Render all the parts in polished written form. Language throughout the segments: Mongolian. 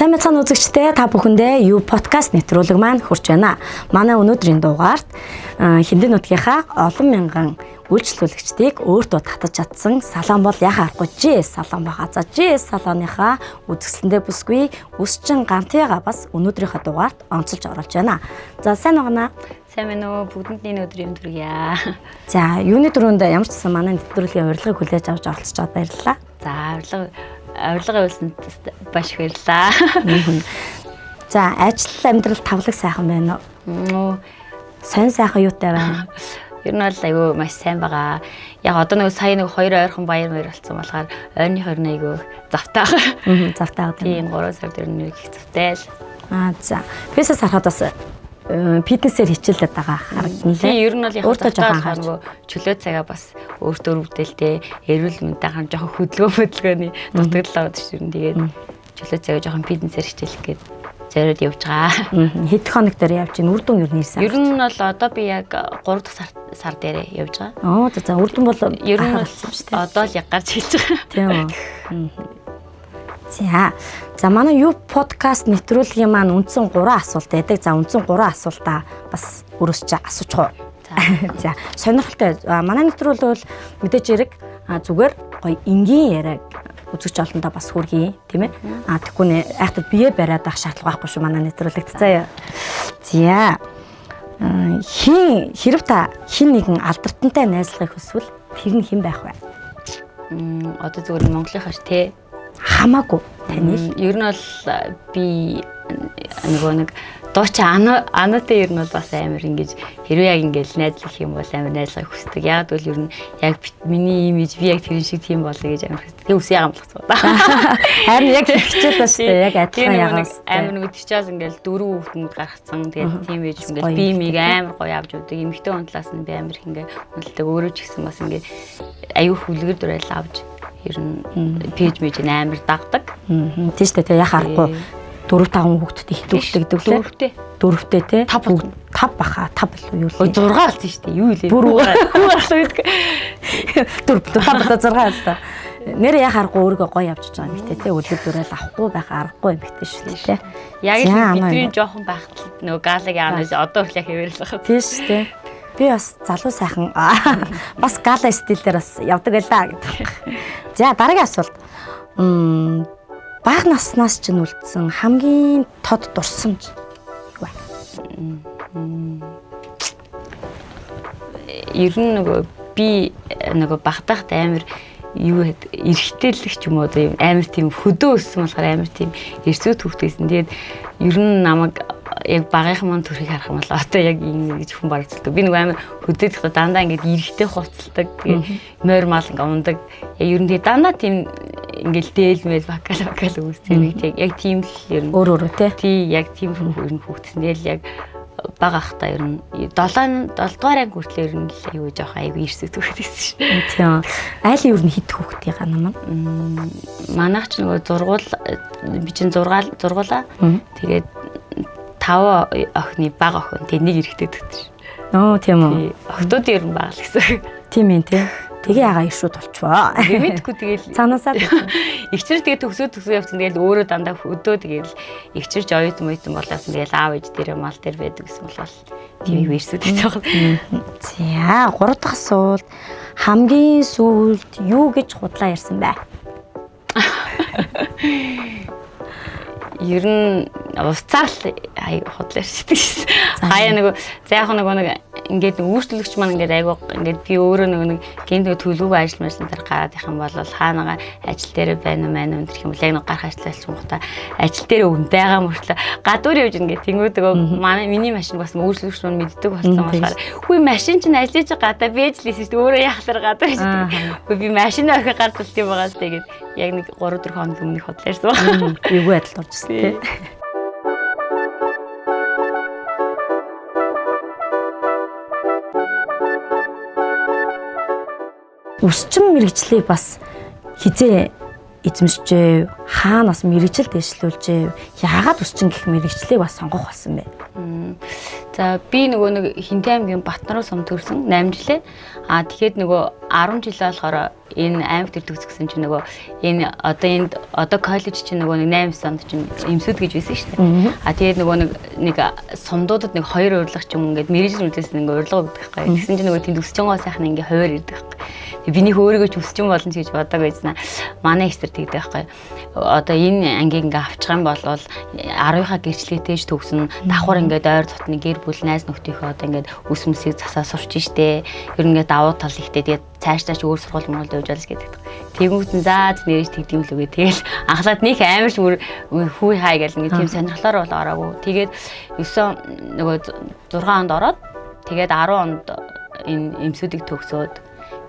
Сайн мэцхан үзэгчдээ, та бүхэндээ You podcast нэвтрүүлэг маань хүрч байна. Манай өнөөдрийн дугаарт Хиндэ нутгийнхаа олон мянган үйлчлүүлэгчдийг өөртөө татаж чадсан салон бол яхаа аргагүй GS салон байгаа. За, GS салоныхаа үзэсгэлэндээ бүсгүй Үсчин Гантыгаа бас өнөөдрийнхөө дугаарт онцолж оруулж байна. За, сайн уу? Сайн байна уу? Бүгдэнд энэ өдрийн төргийа. За, юуны түрүүнд ямар ч гэсэн манай нэвтрүүлгийн урилгыг хүлээж авч оролцож байгаад баярлалаа. За, урилга явуулсанд маш их баярлалаа. За, ажил амьдрал тавлаг сайхан байна уу? Сонь сайхан юутай байна? Ер нь бол айгүй маш сайн байгаа. Яг одоо нэг сая нэг хоёр ойрхон баяр маяр болсон болохоор ойрны хорин айгүй завтай байгаа. Завтай байгаа. Тийм, 3 сард ер нь их завтай л. Аа, за. Фэсээс харахад бас фитнесээр хичээллээд байгаа харагдана лээ. Тийм, ер нь бол яг өөртөө завтай жоохон болохоор нөгөө чөлөө цагаа бас өөртөө өрөвдөлтэй, эрүүл мэндийн анхаар жоохон хөдөлгөөний дутагдал аваад шүү дээ. Тэгээд чөлөө цагаа жоохон фитнесээр хичээлэх гээд зориод явж байгаа. Хэд хоног дээр явж гин, үр дүн ер нь ирсэн? Ер нь бол одоо би яг 3 дахь сар дээрээ явж байгаа. Оо, за, үр дүн бол ер нь гарах болсон шүү дээ. Одоо л яг гарч эхэлж байгаа. Тийм үү. За. За, манай You podcast нэвтрүүлгийн маань үндсэн 3 асуулт байдаг. За, үндсэн 3 асуултаа бас өөрөөс чи асуучих уу. За, сонирхолтой. Манай нэвтрүүлэг бол мэдээж хэрэг зүгээр гоё энгийн яриаг үзэгч олондоо бас хүргэе, тийм ээ. А тэгэхгүй нэ айхтар бие бариад авах шаардлага байхгүй шүү манай нэвтрүүлэгт. Заяа. За. Хин хэрв та хин нэгэн алдартантай найзлахыг хүсвэл тэр нь хэн байх вэ? Одоо зүгээр Монголынхаа ш тий. Хамаагүй таны л. Ер нь бол би нөгөө нэг дуучин Анатай ер нь бол бас амар ингэж хэрвээ яг ингэж найзлах юм бол амар найзлахыг хүсдэг. Яг бол ер нь яг миний имиж би яг тэрэн шиг тийм болъё гэж амар хүсдэг. Тэгээ үсээ гамлах байна. Харин яг хичээл ба шүү дээ. Яг адилхан ягаан. Амар нөгөө тэрчээс ингээл дөрөв хүүхэтэнд гаргацсан. Тэгээд тийм ээж ингээл би миг амар гоё авч явдаг. Эмэгтэй хүн талаас нь би амар их ингээ үнэлдэг. Өөрөө ч гэсэн бас ингээ аюу хүлгэр дүрэл авч ер нь пэйж мэж амар дагдаг. Тийм шүү дээ. Яг аргагүй 4 5 хүүхэдтэй хитүүхтэй гэдэг лээ. Дөрөвтэй. Дөрөвтэй тий. 5 5 баха, 5 болов юу лээ. 6 болсон шүү дээ. Юу лээ? Бүр гарсан байдаг. 4 5 6 боллоо. Нэр яг аргагүй өөрийгөө гоё явж байгаа юм хтэй тий. Үлгэр дуурайл авахгүй байх аргагүй юм хтэй шүү дээ тий. Яг л бидний жоохон байхад нөгөө галаг яанаас одоо хүртэл яг хэвээрэл байгаа. Тийм шүү дээ. Би бас залуу сайхан бас гала стилээр бас явдаг байлаа гэдэг. За, дараагийн асуулт. Бага наснаас чинь үлдсэн хамгийн тод дурсамж юу вэ? Ер нь нөгөө би нөгөө багтахт амар юу эргэжтэйлэх ч юм уу одоо амар тийм хөдөө өссөн болохоор амар тийм эрсүүд хүүхдээсэн. Тэгээд ер нь намайг яг багийнхын маань төрхийг харах юм бол одоо яг ийм гэж хүн барагддаг. Би нөгөө амар хөдөөд дандаа ингээд эргэтэй хувцалдаг. Тэгээд морь мал ингээ ундаг. Яг ер нь тэгээд дандаа тийм ингээл дээл мэл вокал вокал үүсдэг нэг тийм яг тийм л ер нь өөр өөрөө тий. Тий, яг тийм ер нь хүүхдсэн. Тэгэл яг бага ахта ер нь 7 7 дугаар анги хүртэл ер нь л аюу жоох аюу эрсэг хүүхдээсэн шүү. Тийм. Айлын ер нь хэд хүүхдийн нам нь? Манайх ч нөгөө зургуул би чинь 6 зургуулаа. Тэгээд 5 охины бага охин тэг нэг эрэгтэй төгтөж. Оо, тийм үү. Охтууд ер нь бага л гэсэн. Тийм ээ тий. Тэгээ ягаа иршүүд болчихвоо. Би мэдгүй тэгэл цаанаасаа игчэр тэгээ төгсөө төгсөө явсан, тэгэл өөрөө дандаа өдөө тэгэл игчэрч оюутан моютан болоос тэгэл аав ээж дээрээ мал дээр байдаг гэсэн болол тийм их ирсүүд гэж байгаа. За, 3 дахь асуулт, хамгийн сүүлд юу гэж худлаа ярьсан бэ? Ер нь уцаар л худлаа ярьдаг шээ. Хаяа нөгөө за яг нөгөө нэг ингээд үйлчлэгч маань ингээд айгуу ингээд би өөрөө нөгөө нэг гинт нөгөө төлөвлөгөө ажил мажлан дээр гараад их юм бол хаанагаа ажил дээр байна уу мэн өндөр юм бол яг нэг гарах ажил болчихготой ажил дээр өвн байгаа мөртлөө гадуур явж ингээд тэнгүүд нөгөө манай миний машин бас үйлчлэгч маань мэддэг болсон болохоор хүй машин чинь ажиллаж гадаа би ажилласан шүү дээ, өөрөө яхалаар гадуур явж. Хүй би машин орхи гарч үлдээ юм байгаа л тэгээд яг нэг 3 4 хоног өмнөх худлаа ярьсан байна. Эвгүй байдалд орж ирсэн тий. Үсчин мэрэгчлийг бас хизээ эзэмшжээ, хаанаас мэрэгжил дэвшлүүлжээ, яагаад үсчин гэх мэрэгчлийг бас сонгох болсон бэ? За, би нөгөө нэг Хинтээ аймгийн Батнаруу сум төрсөн 8 жилээ. А тэгэхэд нөгөө 10 жилээ болохоор Энэ аймаг төр төгсгсөн чинь нөгөө энэ одоо энд одоо коллеж чинь нөгөө нэг 8 онд чинь эмсүүд гэж байсан шүү дээ. А тэгээд нөгөө нэг сумдуудад нэг хоёр урилга ч юм ингээд мэргэжил үлээс ингээд урилга өгдөг байхгүй. Тэгсэн чинь нөгөө тэнд өсчөнгөө сайхан ингээд хуваар ирдэг байхгүй. Тэг би нэг өөрийгөө ч өсчөн болно ч гэж бодог байсан. Манай ихтер тэгдэг байхгүй. Одоо энэ ангийг ингээд авчих юм бол 10-ийнхаа гэрчлэгээтэй ч төгснө. Давхар ингээд ойр дотны гэр бүл найз нөхдийнхөө одоо ингээд үс мүсийг засаа сурч штэ. Ер нь ингээд давуу тал ихтэй. Тэгээд цаашдаа ч өөр сургууль Монголд явж байгаа л гэдэг. Тэгүүт нь заа нэрэж тэгдэм л үгүй. Тэгэл анхлаад нөх амар ч бүр хүй хай гэл ингээд тийм сонирхлоор бол ороогүй. Тэгээд 9 нөгөө 6 онд ороод тэгээд 10 онд энэ эмсүүдийг төгсөөд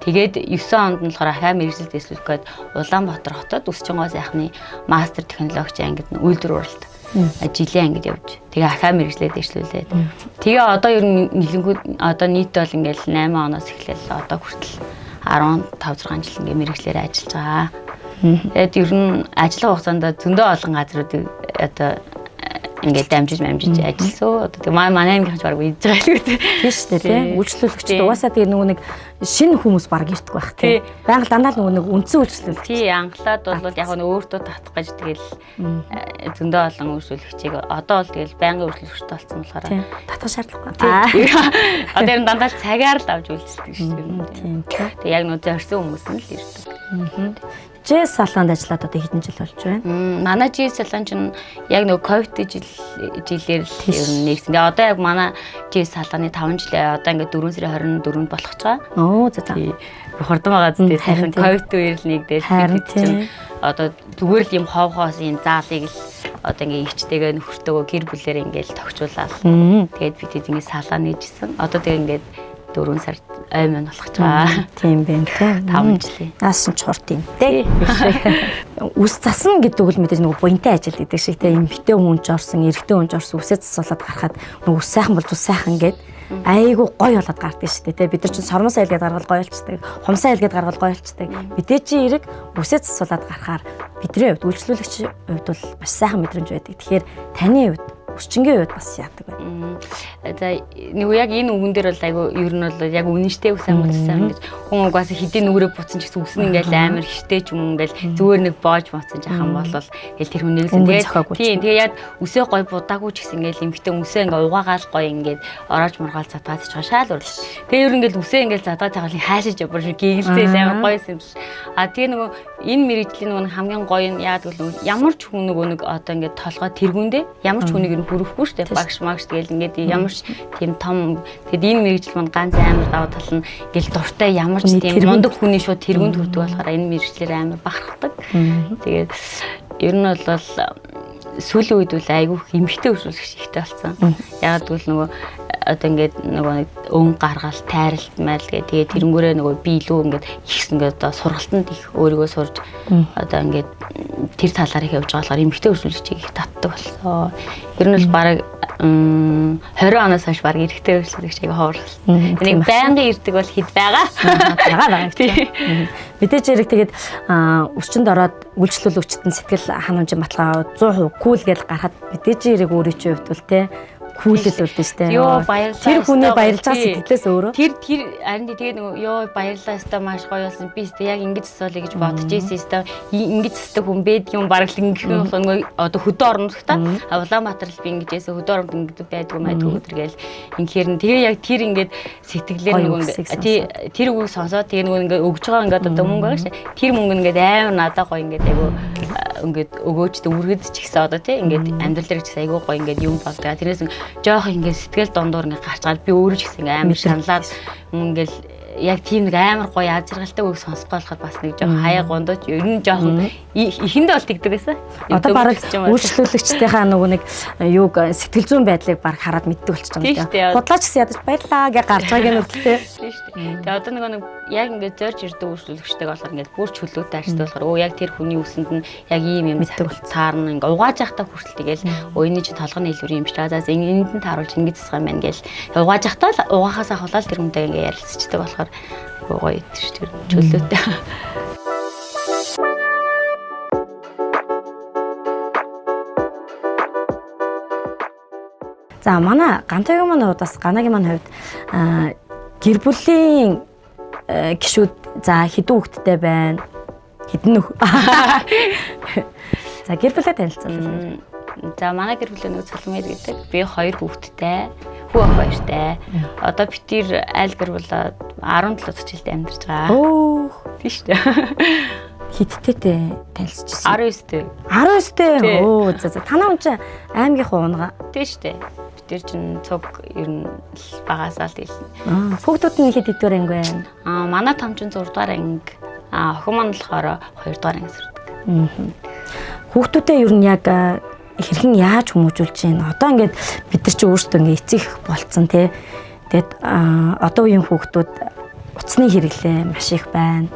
тэгээд 9 онд нь болохоор ахаа мэргэжил дэвшлүүлэх гээд Улаанбаатар хотод Өсчөнгөө сайхны мастер технологич ангид үйлдвэр уралд жилийн ангид явж тэгээ ахаа мэргэжлээ дэвшлүүлээд тэгээ одоо ер нь нэлэнгүүд одоо нийт бол ингээл 8 оноос эхлээл одоо хүртэл 15 6 жил ингээ мэргэжлээр ажиллаж байгаа. Тэгээд ер нь ажиллах хугацаанд зөндөө олон газруудыг одоо ингээд дамжиж ажилласан. Одоо тэг манай ангийнхан ч баг идэж байгаа л үү. Тийм шүү дээ, тийм. Үйлчлүүлэгчд угаасаа тэгээ нөгөө нэг шинэ хүмүүс баг ирдэг байх тийм. Байнга дандаа л нөгөө нэг үндсэн үйлчлүүлэгч. Тийм, анхлаад бол яг нь өөртөө татах гэж тэгэл зөндөө олон үйлчлүүлэгчийг одоо бол тэгэл байнгын үйлчлүүлэгчтэй болсон болохоор татах шаардлагагүй. Одоо ер нь дандаа л цагаар л авч үйлчлдэг шүү дээ. Тийм. Тэг яг нөгөө зорьсон хүмүүс нь л ирдэг. JS салонд ажиллаад одоо хэдэн жил болж байна? Манай JS салон чинь яг нөгөө ковид жилээр л ер нь нэгсэн. Тэгээ одоо яг манай JS салоны 5 жилээ одоо ингээд 4 сарын 24-нд болох ч байгаа. Оо за за. Хурдан байгаа зү сайхан ковид үеэр л нэгдэл бид чинь одоо зүгээр л юм хов хоос юм заалыг л одоо ингээд ичтэйгээ нөхөртөөгөө гэр бүлээр ингээд тогтчуулаад. Тэгээд бид ингээд салаа нээжсэн. Одоо тэгээ ингээд 4 сар ой мөн болох ч байгаа. Тийм байх те. 5 жилийн. Наасан ч хурд юм те. Үс засна гэдэг үг л мэдээж нөгөө буянтай ажил гэдэг шиг те. Эмэгтэй хүн ч орсон, эрэгтэй хүн ч орсон үсээ засуулаад гарахад нөгөө үс сайхан бол зүс сайхан гээд айгүй гоё болоод гардаг шүү дээ те. Бид нар чинь сормоос айл гээд гаргал гоё болчдаг, хумсаа айл гээд гаргал гоё болчдаг. Мэдээж эрэг үсээ засуулаад гарахаар бидний хувьд үйлчлүүлэгч хувьд бол маш сайхан мэдрэмж байдаг. Тэгэхээр таны хувьд өсчингийн хувьд бас яадаг вэ? За нөгөө яг энэ үгэн дээр бол айгүй ер нь бол яг үнэн штэ үсэн амгалсан гэж хүн угаасаа хэдийн нүрээ буцсан ч гэсэн үсэн ингээл амар хэртэй ч юм ингээл зүгээр нэг боож моцсон жах юм бол тэгэл тэр хүн нэгсэн тэгээд тийм тэгээ яг үсээ гой будаагүй ч гэсэн ингээл эмхтэн үсээ ингээ угаагаал гой ингээд ороож мургаал задгаад чиж шаал урал. Тэгээ ер нь ингээл үсээ ингээл задгаад тавхал хайшиж явбар шиг гигэлзээл амар гоё юм шиг. А тэгээ нөгөө энэ мэрэгжлийн нөгөө хамгийн гоё нь яадаг вэ? Ямар ч хүн нөгөө нэг одоо ингээд толгой тэргүүндээ ямар ч хүнийг ер нь хүрхгүй шүү дээ. Багш магш тэгэл ингээд ямар ч тийм том тэгэд энэ мэрэгжил манд ганц амар давуу тал нь ингээл дуртай ямар ч тийм мундаг хүний шууд тэргүүнд хүрдэг болохоор энэ мэрэгжлэр амар бахархдаг. Тэгээд ер нь бол сүүлийн үед үл айгүй эмэгтэй өршөөлөгч ихтэй болсон. Яагаад гэвэл нөгөө одоо ингээд нөгөө нэг өн гаргаал тайралт майл гэ тэгээд тэрнгүүрээ нөгөө би илүү ингээд ихсэн ингээд одоо сургалтанд их өөрийгөө сурж одоо ингээд тэр талаар их явж байгаа болохоор эмэгтэй өршөөлөгчийг их татдаг болсон. Ер нь бол бараг 20 оноос хойш бараг эрэгтэй өршөөлөгч аяга ховор болсон. Нэг байнгын ирдэг бол хэд байгаа. Байгаа байгаа. Мэдээж хэрэг тэгээд өсчөнд ороод үйлчлүүлэгчд нь сэтгэл ханамжийн баталгаа 100% кул гэж гарахад мэдээж хэрэг өөрийн чинь хувьд бол те күүлэл үлдэн штэ. Йоо баярлалаа. Тэр хүний баярлж байгаа сэтгэлээс өөрөө. Тэр харин тэгээ нөгөө ёо баярлалаа өстой маш гоё болсон. Би өстой яг ингэж асуулъя гэж бодож ирсэн өстой. Ингэж өстой хүн байдаг юм бараг л ингэх юм бол нөгөө одоо хөдөө орнод та. Улаанбаатар л би ингэж яасан хөдөө орнод ингэж байдгүй майдгүй өдр гээл ингэхээр нь тэгээ яг тэр ингээд сэтгэлээр нөгөө тэр үгийг сонсоод тэгээ нөгөө ингээд өгж байгаа ингээд одоо мөнгө байгаа шээ. Тэр мөнгө ингээд амар надаа гоё ингээд айгу ингээд өгөөжтэй үргэд ч гэсэн одоо тий ингээд амьдрал дээр ч гэсэн айгу гоё ингээд юм болдог. Тэрнээс жоох ингээд сэтгэл дундуур ингээд гарчгаад би өөрөө ч гэсэн ингээд амар шаналаад ингээл яг тийм нэг амар гоё аз жаргалтай үг сонсохгүй болоход бас нэг жоох хаяа гондооч ер нь жоохон эхэндээ бол тэгдэг байсан. Одоо бараг үйлчлүүлэгчдийнхаа нөгөө нэг юуг сэтгэл зүйн байдлыг бараг хараад мэддэг болчих юм байна. Худлаач гэсэн ядаж баярлаа гэж гарч байгааг нь үгтэй. Тийм шүү дээ. Тэгээ одоо нөгөө нэг яг ингээд зорж ирдэг үйлчлүүлэгчтэйг болохоор ингээд бүр чөлөөтэй ажилладаг болохоор өө яг тэр хүний үсэнд нь яг ийм юм таарна ингээд угааж явахдаа хүртэл тэгэл өө энэ чинь толгойн нийлүүр юм шиг аа за энд нь тааруулж ингэж засах юм байна гээл угааж явахдаа л угаахаас ахуулаад тэр хүнтэй ингээд ярилцчихдаг болохоор гоё идэв шүү дээ чөлөөтэй. За манай Гантойгийн маань хувьд бас Ганагийн маань хувьд гэр бүлийн гишүүд За, хэдэн хүүхэдтэй байна? Хэдэн нөх? За, гэр бүлээ танилцуулъя. За, манай гэр бүлийн нэг Цулмэр гэдэг. Би 2 хүүхэдтэй, хүү ах хоёртай. Одоо бид тэр айл гэр бүл 17 дахь жилд амьдарч байгаа. Өөх. Тийм шүү дээ. Хэдтэйтэй танилцчихсан? 19-тэй. 19-тэй. Оо, за за. Танаа хүн чинь аймгийнхаа унгаа. Тийм шүү дээ. Бид тэр чинь цуг ер нь багасаа л хэлнэ. Хүүхдүүд нь хэд хэддүгээр анги байна? Аа, манай том чинь 6 дугаар анги. Аа, охин маань болохоор 2 дугаар анги сурдаг. Хүүхдүүдээ ер нь яг хэрхэн яаж хүмүүжүүлж байна? Одоо ингээд бид нар чи өөрсдөө ингээд эцэг болцсон тий. Тэгэд одоо үеийн хүүхдүүд утасны хэрэглээ маш их байна.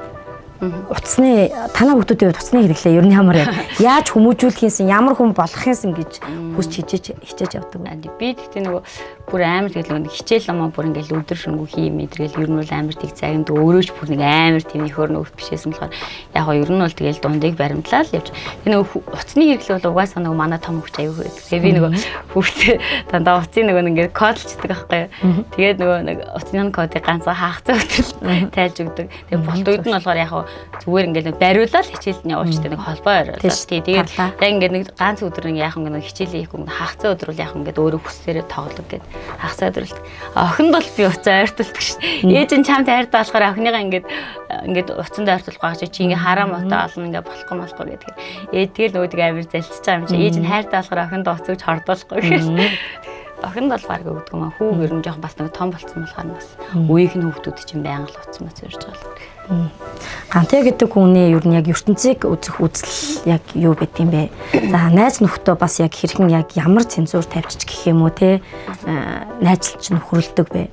Утасны танаа хүүхдүүдийн хувьд утасны хэрэглээ ер нь ямар вэ? Яаж хүмүүжүүлэхийнсэн, ямар хүн болохынсэн гэж хүсч хичээж явдаг вэ? Би тэгтээ нөгөө бүр амар тэгэл нөгөө хичээл номоо бүр ингээл өдөр шөнөгүй хий мэдрэл ер нь бол амар тийг загнад өөрөө ч бүр нэг амар тийм их өөр нөгөөт бишээсэн болохоор яг гоо ер нь бол тэгэл дундыг баримтлаа л явж. Тэгээ нөгөө утасны хэрэглээ бол угаасаа нөгөө манай том хөвч аюу байдаг. Тэгээ би нөгөө хүүхдээ дандаа утсын нөгөө ингээд кодлчдаг байхгүй юу. Тэгээд нөгөө нэг утасны кодыг ганцхан хаах зүйтэл тайлж өгдөг. Тэгээ болт үед нь болохоор яг гоо зүгээр ингээд бариулаад хичээлд нь явуулчдаг нэг холбоо ороолаа. Тий, тэгээд яг ингээд нэг ганц өдөр нэг яахан ингээд хичээлээ хийхгүй ингээд хагацаа өдөр бол яахан ингээд өөрөө хүссээрээ тоглог гээд хагацаа өдрөлт. Охинд бол би уцаа ойртолдог шин. Ээж нь чамд хайртай болохоор охиныгаа ингээд ингээд уцанд ойртолох гэж чи ингээд хараа мотоо олно ингээд болохгүй болохгүй гэдэг. Ээж тэгэл нөгөөдөг амар залциж байгаа юм чи. Ээж нь хайртай болохоор охинд уц өгч хордуулахгүй гэж. Охинд бол баг өгдөг юм аа. Хүүг ер нь жоохон бас нэг том болцсон болохоор бас үеийнх нь хүүхдүүд чинь байнга л утсан мац өрж байгаа л. Гантай гэдэг хүний ер нь яг ертөнцийг үзэх үзэл яг юу гэдэг юм бэ? За, найз нөхдөө бас яг хэрхэн яг ямар цензуур тавьчих гэх юм уу те? Найзлж нөхөрлөдөг бэ?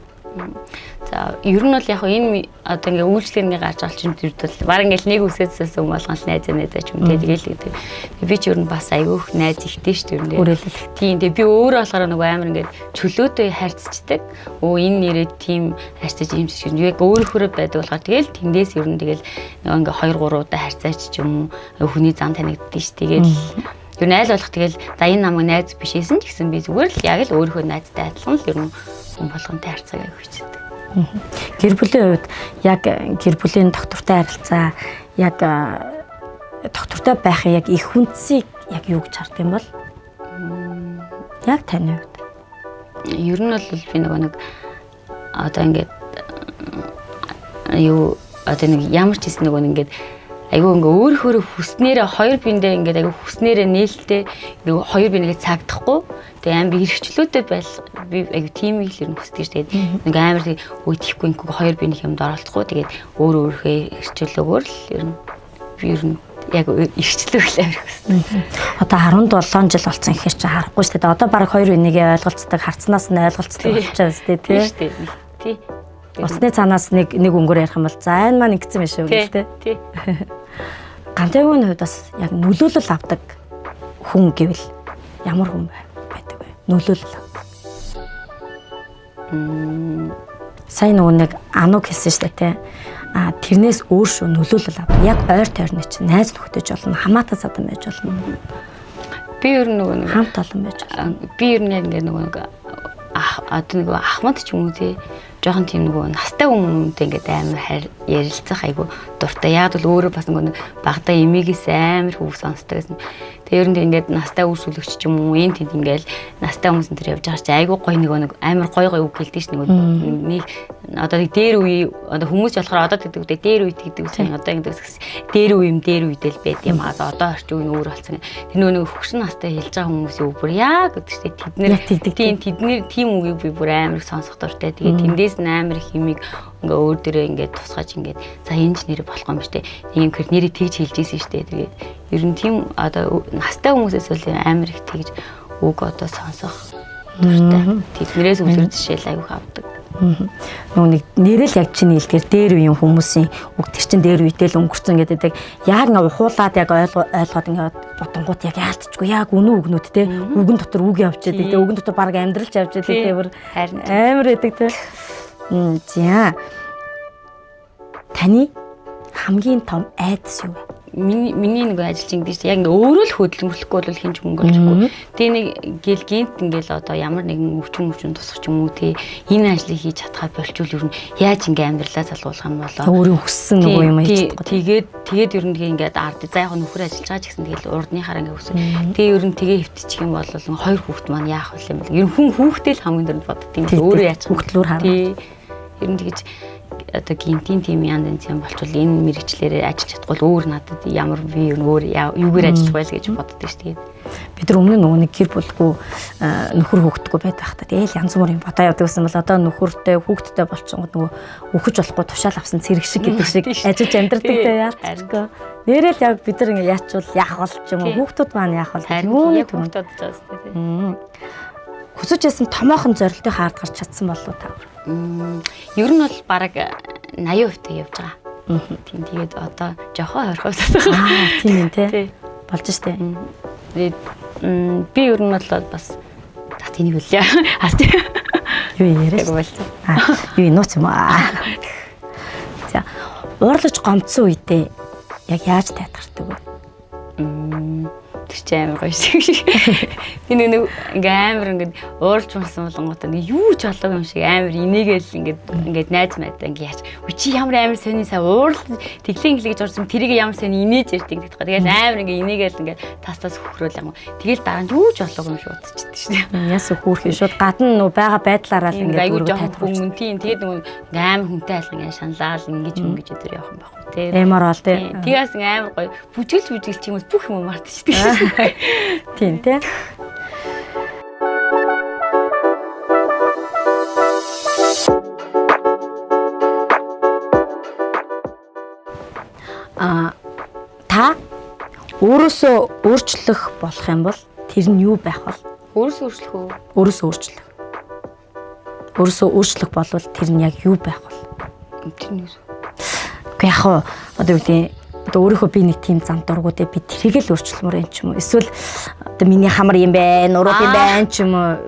За, ер нь бол яг энэ одоо ингээ үйлчлэгээний гарч байгаа чинь тэр бол баг ингээл нэг үсээдсээс юм болгон л найзаа найзаа ч юм те тэгэл гэдэг. Би ч ер нь бас айгүйх найз ихтэй шүү дээ. Хүрээлэл. Тийм, тэгээ би өөрөө болохоор нөгөө амар ингээд чөлөөтэй харьцдаг. Өө энэ нэрээ тийм харьцаж юм шиг яг өөрөөхөө байдаг болохоор тэгэл тэндээс ер нь тэгэл нөгөө ингээ 2 3 удаа харьцаач ч юм уу хүний зам танигддаг ш. Тэгэл ер нь айл болох тэгэл за энэ намайг найз биш эсэн ч гэсэн би зүгээр л яг л өөрийнхөө найзтай адилхан л ер нь хүн болгонтой харьцааг аяг хичээдэг. Гэр бүлийн хувьд яг гэр бүлийн доктортой харилцаа яг доктортой байхын яг их хүнцийг яг юу гэж хард юм бол? Яг таны хувьд. Ер нь бол би нөгөө нэг одоо ингээд юу одоо нэг ямар ч хэсэг нөгөө ингээд айгүй ингээ өөрөөхөө хүснээрээ хоёр биендээ ингээд айгүй хүснээрээ нээлттэй ингээ хоёр бинийгээ цагдахгүй тэгээ амар эрхчлөөтэй байл би айгүй тийм их л ер нь хүсдэг ш. Тэгээд нэг амар өө тийхгүй ингээ хоёр биений юмд оролцохгүй тэгээд өөр өөрийнхөө эрхчлөөгөөр л ер нь би ер нь яг эрхчлөөх л амар хүсдэг. Одоо 17 жил болсон гэхээр чи харахгүй шүү дээ. Одоо баг хоёр бинийгээ ойлголцдог, харцнаас нь ойлголцдог болчихсон шүү дээ, тий. Тий. Усны цаанаас нэг нэг өнгөөр ярих юм бол за энэ маань ингэсэн байх шүү гэл тэ. Тий. Гантайгийн хувьд бас яг нөлөөлөл авдаг хүн гэвэл ямар хүн байдаг вэ? Нөлөөлөл авдаг. Сайн нөгөө нэг ануг хэлсэн шүү дээ тэ. А тэрнээс өөр шүү нөлөөлөл авдаг. Яг ойр тойрны чинь найз нөхдөж болно, хамаатай садан байж болно. Би ер нь нөгөө нэг хамт олон байж болно. Би ер нь яг ингээ нөгөө нэг одоо нөгөө ахмад ч юм уу тий жоохон тийм нөгөө настай хүмүүнтэй ингээд амар хайр ярилцах айгу дуртай. Яг бол өөрөө бас нөгөө багада эмээгээс амар хүүг сонсдог гэсэн. Тэгээ ер нь ингээд настай үйлчлэгч ч юм уу энэ тэнд ингээд настай хүмүүс энэ төр явж байгаа чи айгу гоё нөгөө нэг амар гоё гоё үг хэлдэг ш нөгөө нэг одоо нэг дээр үе одоо хүмүүс болохоор одоо тэгдэг үү дээр үе тэгдэг үсэн одоо ингээд гэсэн дээр үе юм дээр үедээ л байд юм аа. Одоо орчин үе нь өөр болсон. Тэр нөгөө нэг хөгшин настай хэлж байгаа хүмүүсийн үг бүр яг гэдэг чинь тэд нэр тийм тэд нэр тийм үгийг би бүр амар их сонсох дуртай. Тэгээд тэндээс нь амар их юмыг ингээ өөр дөрөө ингээд тусгаж ингээд за энэ ч нэр болох юм ба штэ. Нэг юм хэр нэрийг тэгж хэлж ийсэн штэ. Тэгээд ер нь тийм одоо настай хүмүүсээс бол амар их тэгж үг одоо сонсох дуртай. Тэднэрээс үлгэр жишээл аягүй авдаг. Нөгөө нэг нэрэл яг чиний хэлдгээр дээр үеийн хүмүүсийн үг тэр чин дээр үедээ л өнгөрцөн гэдэг. Яг ингээ ухуулаад яг ойлгоод ингээ бодонгууд яг яалтчгүй яг үнэн үгнүүд те үгэн дотор үг явж байдаг те үгэн дотор баг амьдралч явж байдаг те бүр амар байдаг те. За. Таны хамгийн том айдас юу вэ? миний нөгөө ажил чинь гэдэг чинь яг ингээ өөрөө л хөдөлмөрлөхгүй бол хинч мөнгө олчихгүй. Тэгээ нэг гэл гинт ингээл одоо ямар нэгэн өвчин тусах ч юм уу тий энэ ажлыг хийж чадхаа болчвол ер нь яаж ингээ амьдралаа залгуулах юм болоо. Өөрийн хүссэн нөгөө юм хийж чадахгүй. Тэгээд ер нь тэгээ ингээд ард за яг нөхөр ажиллаж байгаа ч гэсэн тэгэл урдныхаараа ингээ хүсэн. Тэгээ ер нь тэгээ хөвтчих юм бол хоёр хүүхэд маань яах вэ юм бол ер нь хүн хүүхдээ л хамгийн түрүүнд бодд юм. Өөрөө яаж хүүхдлүүр харна. Тий. Ер нь тэгэж одоо гинтийн тим янз янз юм болчвол энэ мэрэгчлэрээ ажиллаж чадахгүй өөр надад ямар би юу өөр юугаар ажиллах байл гэж боддог шүү дээ. Бид нар өмнө нөгөө нэг гэр бүлгүй нөхөр хүүхэдгүй байдаг хта. Тэгээл янз бүрийн бодоо явдаг гэсэн бол одоо нөхөртэй хүүхэдтэй болчихгод нөгөө үхэж болохгүй тушаал авсан цэрэг шиг гэдэг шиг ажиллаж амьдардаг те яалтчгүй. Нэрэл яг бид нар ингээ яачвал яах бол ч юм уу хүүхдүүд маань яах бол юуны түүнд бодож байгаа шүү дээ. Хүсэж байсан томоохон зорилтын хаард гарч чадсан болов уу та? Ер нь бол бараг 80% та явж байгаа. Тийм тэгээд одоо жоохон 20% байгаа. Тийм юм те. Болж штэ. Тэгээд би ер нь бол бас за тэнийг үлээ. Юу яриаш болсон. Юу нууц юм аа. За уурлаж гомдсон үедээ яг яаж тайтгардаг вэ? Тэр чинь амар гоё шиг. Би нэг ингээ амар ингээ ууралж унсан болонготой нэг юу ч болоогүй юм шиг амар инээгээл ингээ найз майдаа ингээ яач. Үгүй чи ямар амар сони сая уурал тэглэн инглээ гэж орсон тэрийг ямар сони инээж ярьдаг гэдэг. Тэгэл амар ингээ инээгээл ингээ тас тас хөхрөөл юм. Тэгэл дараа нь юу ч болоогүй юм шиг утчихдаг шүү дээ. Яс хөөрхөн шууд гадна нөө байгаа байдлаараа л ингээ айгүй жоохон хүн тийм тэгээд нөгөө ингээ амар хүнтэй айлган ингээ шаналал ингэж ингэж өдөр явах юм байхгүй тий. Эмор ол тий. Тэгээс ингээ амар гоё бүжгэлж бүжгэлч юм бүх юм мартчихдаг шүү. Тийм тий. Та өөрөөсөө өөрчлөх болох юм бол тэр нь юу байх вэ? Өөрөөсөө өөрчлөх үү? Өөрөөсөө өөрчлөх. Өөрөөсөө өөрчлөх болвол тэр нь яг юу байх вэ? Тэр нь юу? Үгүй яг хуу одоо юу гэдэг одоо өөрийнхөө би нэг тийм зам дурггүй те би тэрийг л өөрчлөмөр юм ч юм уу. Эсвэл одоо миний хамар юм байна, нуруу юм байна ч юм уу.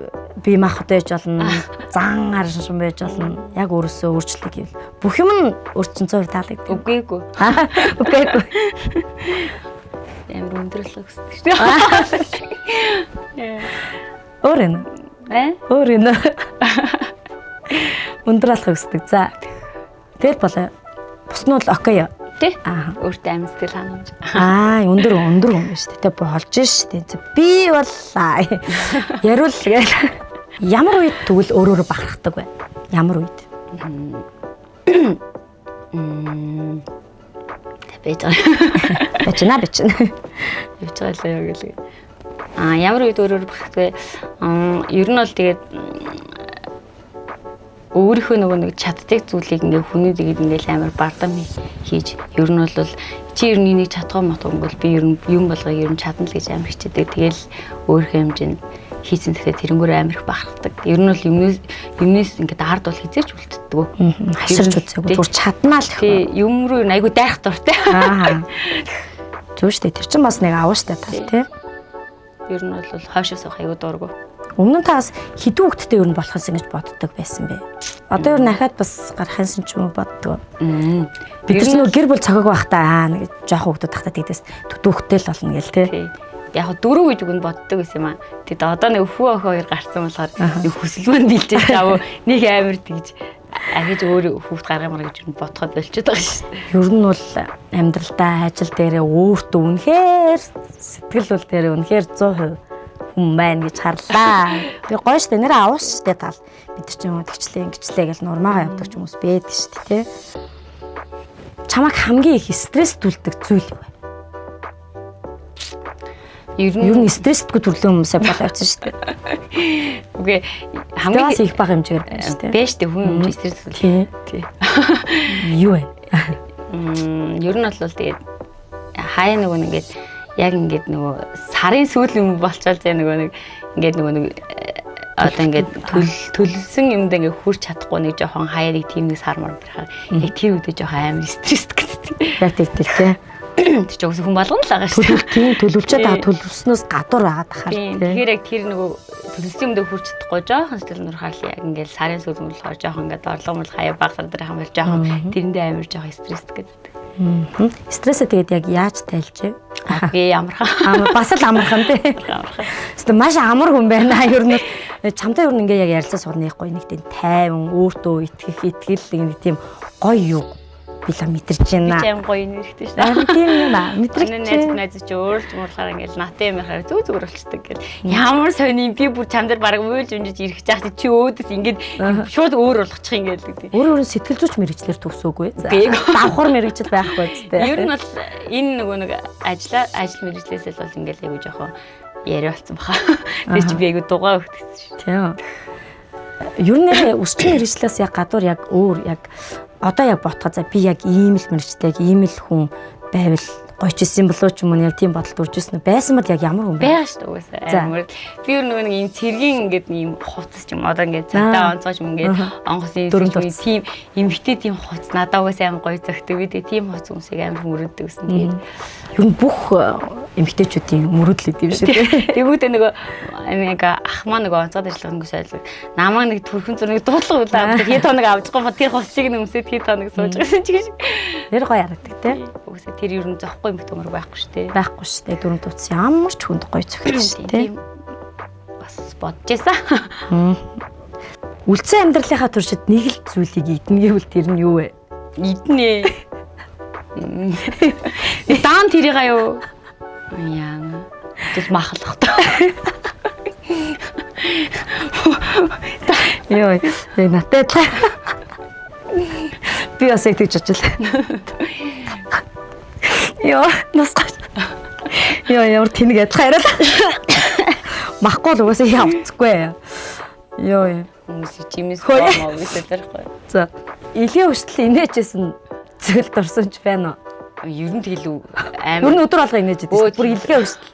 Би мах одоо байж болно, зан аршин байж болно. Яг өөрөөсөө өөрчлөх гэвэл бүх юм нь өөрчн 100% таалагддаг. Үгүй эгүй. Үгүй эгүй. Амар өндөрлөх гэсэн шүү дээ. Өөр юм. Өөр юм. Өндөр алхах хүсдэг. За. Тэр болоо. Бус нь бол окей. Тэ? Өөртөө амин сэтгэл хангамж. Өндөр хүн байна шүү дээ. Тэ болж шүү дээ. Би бол яриул гээл. Ямар үед тэгвэл өөрөөрөө бахархдаг вэ? Ямар үед? Байж байгаа. Бичнэ бичнэ. Явж байгаа л яа гэлээ. Ямар үед өөрөөрөө бахархдаг вэ? Ер нь бол тэгээд өөрийнхөө нөгөө нэг чаддаг зүйлийг ингээ хүний тэгээд ингээл амар бардам хийж ер нь бол чи ер нь энийг чадгаа матгүй ингээл би ер нь юм болгоо ер нь чадна л гэж амар хичээдэг. Тэгэл өөрийнхөө хэмжээнд хийсэн тэгэхээр тэрнгүүр амар их бахархдаг. Ер нь бол юмнээс ингээд ард бол хизээч үлддэггүй. Хаширч үзээгүй зүгээр чаднаа л их. Юм руу айгу дайрах дуртай. Зүг штэ тэр чинь бас нэг аваа штэ тал тий. Ер нь бол хойшоо суух айгу дургу. Өмнө нь та бас хэдэн хүүхэдтэй ер нь болох юмсан гэж боддог байсан бэ? Одоо ер нь ахаад бас гарах юмсан ч юм уу боддог. Бид нар нөө гэр бүл цохиог байхдаа нэг жоох хүүхдүүд тахта тэгдээс төдүүхтэй л болно гэл тий. Яг дөрөв гэж үгэнд боддог байсан юм аа. Тэгэд одоо нэг хүү охин хоёр гарцсан болохоор нэг хүсэл маань бэлжээ чав нэг амар тэгж ахиж өөр хүүхд гаргамаар гэж ер нь бодоход болчиход байгаа шүү дээ. Ер нь бол амьдралдаа ажил дээрээ өөртөө үнэхээр сэтгэл бол дээрээ үнэхээр 100% хүн байна гэж харлаа. Тэгээ гоё штэ нэрээ авах штэ тал. Бид нар ч юм уу тэгчлээ ингэчлээ гэж нурмаагаа явдаг ч хүмүүс байдаг штэ тий. Чамайг хамгийн их стресстүүлдэг зүйл юу вэ? Ер нь стресстгүй төрлийн хүмүүсээ болоо явсан штэ. Үгүй хамгийн их бага хэмжээгээр байна штэ. Бэ штэ хүн юм стресстүүл. Тий. Юу вэ? Ер нь бол тэгээд хаяа нөгөө ингээд яг ингээд нөгөө сарын сүүл юм болчвол зэ нөгөө нэг ингээд нөгөө нэг одоо ингээд төлөлсөн юмд ингээд хүрч чадахгүй нэг жоохон хаяарыг тийм нэг сар мар барахаар яг тэр үедээ жоохон амар стресс гэдэг. Яг тэгдэг тий. Тэр чинь хүн болгоно л байгаа шүү дээ. Тийм төлөвлөчөөд байгаа төлөвлснөөс гадуур байгаад тахаар тий. Тэгэхээр яг тэр нөгөө төлөвлөсөн юмдээ хүрч чадахгүй жоохон сэтгэл нурхаар л яг ингээд сарын сүүл юм болохоор жоохон ингээд орлого мол хаяа баг сар дээр хамбал жоохон тэрэндээ амар жоохон стресс гэдэг. Стрессээ тэгээд яг яаж тайлж вэ? Би амархан. Бас л амархан тий. Хэвээ маш амар хүн байна. Ер нь чамтай ер нь ингээ яг ярилцаа суух нэг гоё нэг тийм тайван, өөртөө итгэх, итгэл нэг тийм гоё юу би л мэдэрч байна. Би ч аим гоё нэрхтэй шүү дээ. Тийм юм аа. Мэдрэгч. Найз найз чи өөрлөж муурлахаар ингээл натын юм яхаар зүг зүгээр болчдөг гэл. Ямар сони би бүр чам дээр бараг уйлж унжиж ирэх жаах чи өөдөөс ингээд шууд өөр болгочих юм гээл гэдэг. Өөр өөр сэтгэл зүйч мэрэгчлэр төгсөөгүй. Давхар мэрэгжил байхгүй зү. Ер нь бол энэ нөгөө нэг ажил мэрэгчлээс л бол ингээл айгуу жоохон яриа болсон баха. Тэр чи би айгуу дугаа өгдсөн шүү. Тийм. Ер нь өсчин мэрэгчлээс яг гадуур яг өөр яг одоо яг ботхоо за би яг ийм л мэрэгчлээ, ийм л хүн байвал гойч исэн болоо ч юм уу яг тийм бодолд урж ирсэн үү? Байсан бол яг ямар хүн бэ? Байгаа шүү дээ угаасаа. Амар. Би ер нь нөгөө нэг ийм цэргийн ингээд ийм хувцас ч юм одоо ингээд цантаа онцгой ч юм ингээд онгоцны тийм эмэгтэй тийм хувцас надад угаасаа амар гоё зөгтөг. Би тэгээ тийм хувцас хүмүүсийг амар мөрөддөг гэсэн. Тэгээд ер нь бүх эмэгтэйчүүдийн мөрөдөл идэв шиг тийм. Тэгвэл нөгөө нэг ах маа нөгөө онцгой ажиллах хүмүүс байлаа. Намайг нэг төрхөн зур нэг дуудлага үлээ авдаг. Хэд хоног авчихгүй ба тэр хувцсыг нь өмсөд хэд хоног сууж байсан ч гэж. Нэр гоё харагдаг тийм. Угаасаа тэр ер нь зохгүй эмэгтэй өмөр байхгүй шүү дээ. Байхгүй шүү дээ. Дөрөв тутас ямар ч хүнд гоё зохиол шүү дээ. Бас бодож байсан. Үлдсэн амьдралынхаа туршид нэг л зүйлийг идэнэ гэвэл тэр нь юу вэ? Идэнэ. Даан тэрийга юу? Яа. Тэгэл махлах таа. Йой, яг надтай адилхан. Би бас яг тэгж очлаа. Йоо, насгаж. Йоо, ямар тэнэг адилхан яриад. Махгүй л угаасаа явцгүй. Йоо. Хүмүүс чимээс гомоо гэсэн тэрхгүй. За, илгээ хөштөл инээжсэн зүйл дурсан ч байна уу? Ер нь тэгэл амар. Ер нь өдөр болго инээж идэв. Бүр илгээ хөштөл.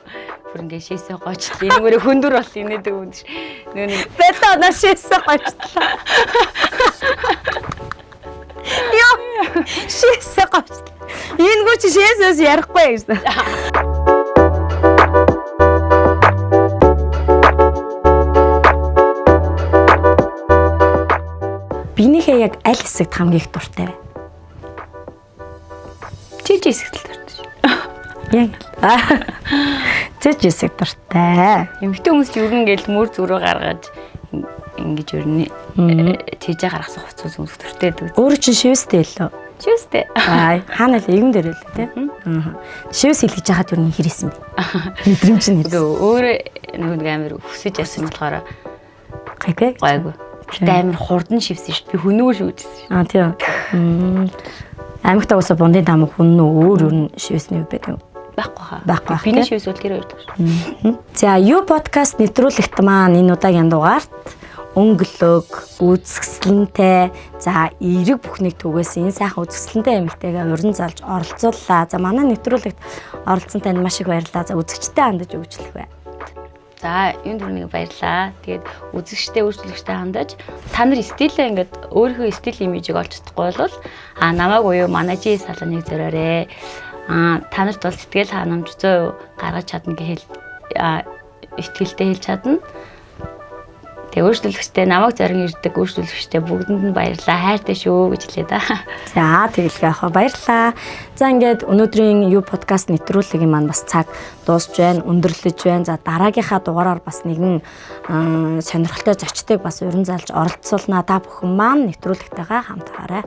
Бүр ингээ шээсээ гойчлаа. Энэгээр хөндөр бол инээдэг юм шиг. Нөө нэг бэлээ наа шээсээ гойчлаа. Йоо. Шээсээ гойчлаа. Энгүү чи шээсээс ярихгүй гэсэн. Биенийхээ яг аль хэсэгт хамгийн их дуртай вэ? Чиж хэсэгт л дуртай шүү. Яг. Чиж хэсэг дуртай. Эмэгтэй хүмүүс ч ер нь ингээл мөр зүрөө гаргаж ингэж ер нь чижээ гаргасан хувцас өмсөх дуртай байдаг. Өөрөө чинь шивэстэй лөө. Шивэстэй. Аа, хаана л эгэн дээр лээ тий. Аа. Шивэс хэлгэж хахад ер нь хэрээсэн бэ? Мэдрэмж нь хэрсэн. Өөрөө нөгөө нэг амар өсөж ясан болохоор гайгүй. Гайгүй. Гэтэ амар хурдан шивсэн шүү дээ. Би хөнөөр шивжсэн шүү. Аа тийм. Аймагтаа уусаа бундын таамаг хүн нөө өөр ер нь шивэсний юу байдаг юм? Байхгүй хаа. Байхгүй. Биний шивэс бол тэр хоёр дахь шүү. За, юу подкаст нэвтрүүлэгт маань энэ удаагийн дугаарт өнгөлөг, үзэсгэлэнтэй, за эерэг бүхнийг түгээсэн энэ сайхан үзэсгэлэнтэй эмэгтэйгээ уран залж оролцууллаа. За манай нэвтрүүлэгт оролцсон танд маш их баярлалаа. За үзэгчтэй хандаж өгчлөх бай. За юун түрүүнийг баярлалаа. Тэгээд үзэгчтэй өөрчлөгчтэй хандаж та нар стилээ ингээд өөрийнхөө стил имижийг олж чадахгүй бол намайг буюу манай Жи салоныг зориорой. Та нарт бол сэтгэл ханамж 100% гаргаж чадна гэж итгэлтэй хэлж чадна. Тэгээ өөрчлөлттэй намайг зорин ирдэг өөрчлөлттэй бүгдэнд нь баярлалаа. Хайртай шүү гэж хэлье да. За тэгэлгүй яах вэ? Баярлалаа. За ингээд өнөөдрийн юу подкаст нэвтрүүлгийн маань бас цаг дуусч байна, өндөрлөж байна. За дараагийнхаа дугаараар бас нэгэн сонирхолтой зочдыг бас уран залж оролцуулнаа. Та бүхэн маань нэвтрүүлэгтэйгээ хамт байгаарай.